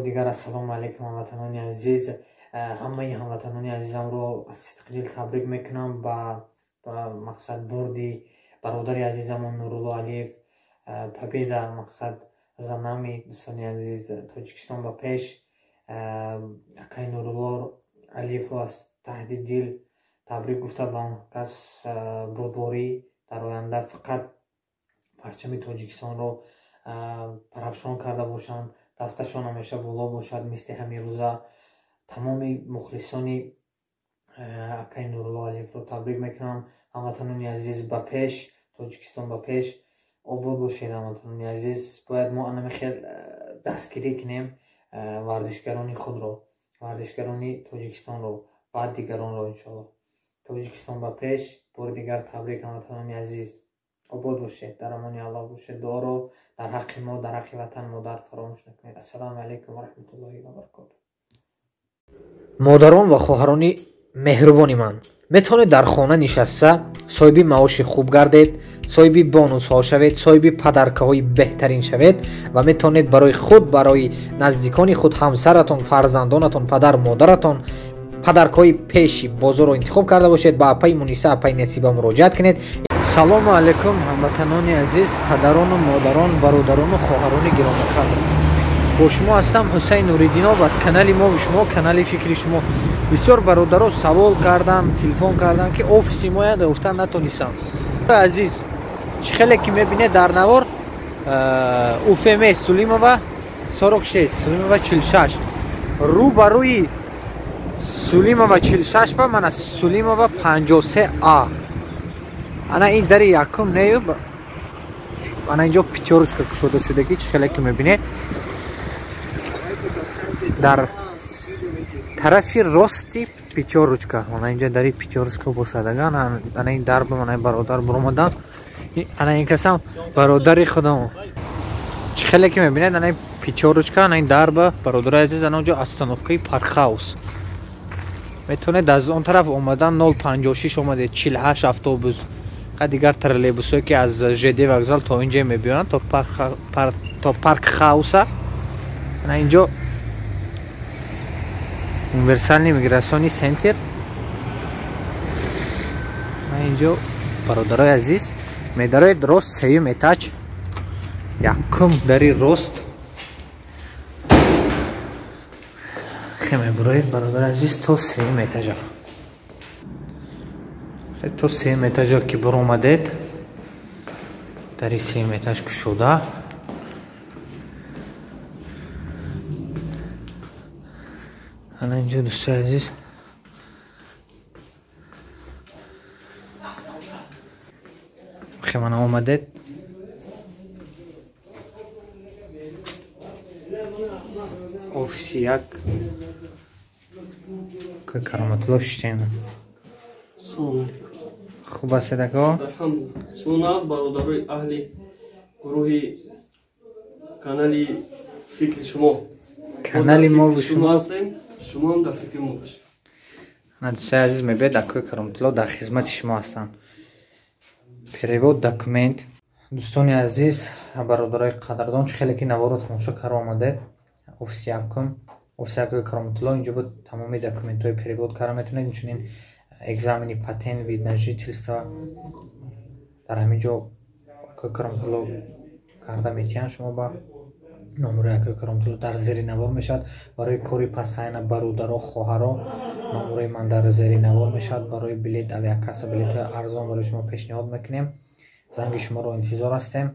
Дигар ассалому алайкум, ҳамватанони азиз. Ҳамаи ҳамватанони азизамро аз сидқи дил табрик мекунам ба мақсад бурди бародари азизамон Нурулло Алиев. Победа мақсад за нами, дӯстони азиз, Тоҷикистон ба пеш. Акай Нурулло Алиевро аз таҳди дил табрик гуфта, ба он кас бурдборӣ, дар оянда фақат парчами Тоҷикистонро парафшон карда бошанд, дасташон ҳамеша боло бошад, мисли ҳамин рӯза. Тамоми мухлисони акай Нурулло Алиевро табрик мекунам. Ҳамватанони азиз, ба пеш, Тоҷикистон ба пеш, обод бошед, ҳамватанони азиз. Бояд мо анами хел дастгирӣ кунем варзишгарони худро, варзишгарони Тоҷикистонро, баъд дигаронро, иншоалло. Тоҷикистон ба пеш. Бори дигар табрик, ҳамватанони азиз, обод бошед, дар амони Аллоҳ бошед. Дуоро дар ҳаққи мо, дар ҳаққи ватан модар фаромӯш накунед. Ассалому алайкум ва раҳматуллоҳи ва баракотуҳ. Модарон ва хоҳарони меҳрубони ман, метавонед дар хона нишаста соҳиби маоши хуб гардед, соҳиби бонусҳо шавед, соҳиби падаркаҳои беҳтарин шавед ва метавонед барои худ, барои наздикони худ, ҳамсаратон, фарзандонатон, падар модаратон падаркаҳои пеши бозорро интихоб карда бошед. Ба апаи Муниса, апаи Насиба муроҷиат кунед. Салому алайкум, ҳамватанони азиз, падарону модарон, бародарону хоҳарони гиромиқадр. Бо шумо ҳастам Ҳусайн Нуриддинов аз канали мову шумо, канали фикри шумо. Бисёр бародаро савол кардам, телефон кардам, ки офиси моя гуфтан натонистам. Азиз, чӣ хеле ки мебинед дар навор, УФМ Сулимова 46, Сулимова 46, рӯ ба рӯи Сулимова 46 ба мана Сулимова 53 А. Ана ин дари якум нею, ана инҷо Пятёрочка кушода шудагӣ, чӣ хеле ки мебинед, дар тарафи рости Пятёрочка, ана инҷа дари Пятёрочка бошадаган, ана ин дар ба мана бародар буромадан, ана ин касам бародари худам. Чӣ хеле ки мебинед, ана Пятёрочка, ана ин дар ба бародари азиз, ана онҷо остановкаи Паркхаус. Метавонед аз он тараф омадан, 056 омадед, 48 автобус, дигар троллейбусҳое ки аз ЖД вокзал то инҷа мебиёянд, то Паркхауса. Ана инҷо универсальный миграционный центр. Ана инҷо, бародарои азиз, медароед рост, сеюм этаж, якум дари рост хе мебуроед, бародари азиз, то сеюм этажа. То сеюм этажа ки буромадед, дари сеюм этаж кушода. Ана инҷо, дӯстои азиз, хе мана омадед, офиси як Кароматулло шиштем. Хуб ҳастед, ако? Алҳамдулилла. Шумо нағз, бародарои аҳли гурӯҳи канали фикри шумо. Канали мо шумо ҳастем, шумо ҳам дар фикри мо бошед. Ана, дӯстои азиз, мебинед, акои Кароматулло дар хизмати шумо ҳастанд. Перевод документ. Дӯстони азиз, бародарои қадрдон, чӣ хеле ки наворо тамошо карда омадед, офиси якум, офиси акои Кароматулло, инҷо буд тамоми документҳои перевод карда метавонед, инчунин экзамени патент, вид на жительство дар ҳамин ҷо акои Кароматулло карда метиҳанд. Шумо ба номерои акои Кароматулло дар зери навор мешавад. Барои кори пасайна, бародаро, хоҳаро, номерои ман дар зери навор мешавад. Барои билет, авиакасса, билетҳои арзон барои шумо пешниҳод мекунем. Занги шуморо интизор ҳастем.